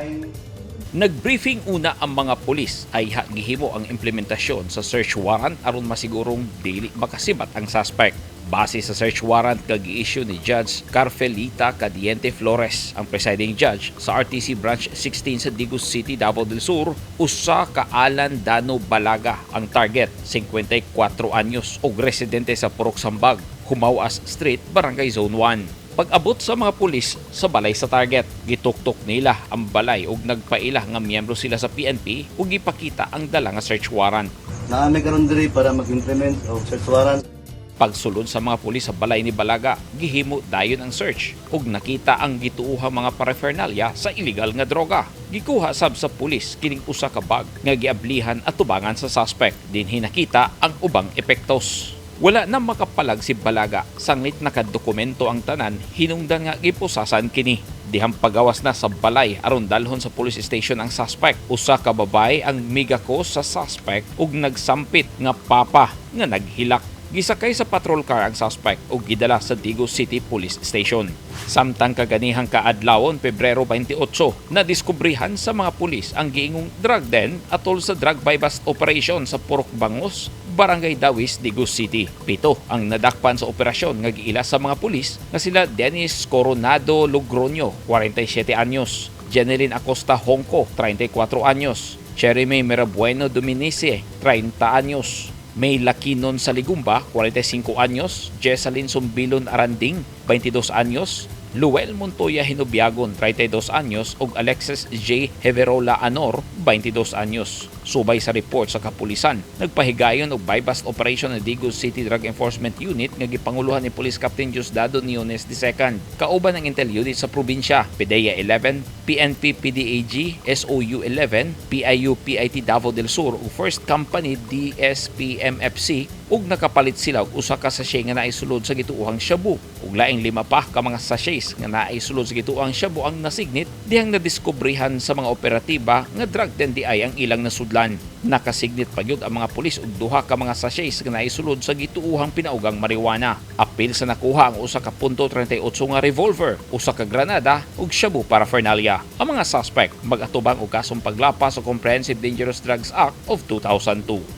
9. Nagbriefing una ang mga pulis ayha gihimo ang implementasyon sa search warrant aron masigurong dili makasibat ang suspect. Base sa search warrant nga gi-issue ni Judge Carfelita Cadiente Flores, ang presiding judge sa RTC Branch 16 sa Digos City, Davao del Sur, usa ka Alan Dano Balaga ang target, 54 anyos ug residente sa Purok Sambag, Humawas Street, Barangay Zone 1. Pag-abot sa mga pulis sa balay sa target, gituktok nila ang balay ug nagpaila nga miyembro sila sa PNP ug gipakita ang dala nga search warrant. Naa mi karon diri para mag-implement og search warrant. Pagsulod sa mga pulis sa balay ni Balaga, gihimo dayon ang search ug nakita ang gituohang mga paraphernalia sa illegal nga droga. Gikuha sab sa pulis kining usa ka bag nga giablihan at tubangan sa suspect. Dinhi nakita ang ubang epektos. Wala na makapalag si Balaga, sanglit nakadokumento ang tanan, hinungdan nga gipusasan kini. Dihang pagawas na sa balay aron dalhon sa police station ang suspect. Usa ka babae ang migako sa suspect ug nagsampit nga papa nga naghilak. Gisakay sa patrol car ang suspect ug gidala sa Digos City Police Station. Samtang kaganihang kaadlawon, Pebrero 28, nadiskubrihan sa mga pulis ang giingong drug den atol sa drug buy bust operation sa Purok Bangos, Barangay Dawis, Digos City. Pito ang nadakpan sa operasyon nga giila sa mga pulis nga sila Dennis Coronado Logroño, 47 anyos, Jeneline Acosta Hongko, 34 anyos, Jeremy Mirabueno Dominice, 30 anyos, May Lakinon Saligumba, 45 anyos, Jessalyn Sumbilon Aranding, 22 anyos, Luel Montoya Hinubiagon, 32 anyos, ug Alexis J. Heverola Anor, 22 anyos. Subay sa report sa kapulisan, nagpahigayon og buy-bust operation ng Digos City Drug Enforcement Unit nga gipanguluhan ni Police Captain Diosdado Niones II. Kauban ang Intel Unit sa probinsya, PDEA 11, PNP PDAG, SOU 11, PIU PIT Davao del Sur ug First Company DSPMFC ug nakapalit sila og usa ka sachet nga naay sulod sa gituohang shabu ug laing lima pa ka mga sachets nga naay sulod sa gituohang shabu ang nasignit dihang nadiskobrehan sa mga operatiba nga drug den diay ang ilang nasudlan. Nakasignit pa gyud ang mga pulis og duha ka mga sachets nga naay sulod sa gituohang pinaugang marijuana. Apil sa nakuha ang usa ka .38 nga revolver, usa ka granada ug shabu paraphernalia. Ang mga suspect mag-atubang og kasong paglapas sa Comprehensive Dangerous Drugs Act of 2002.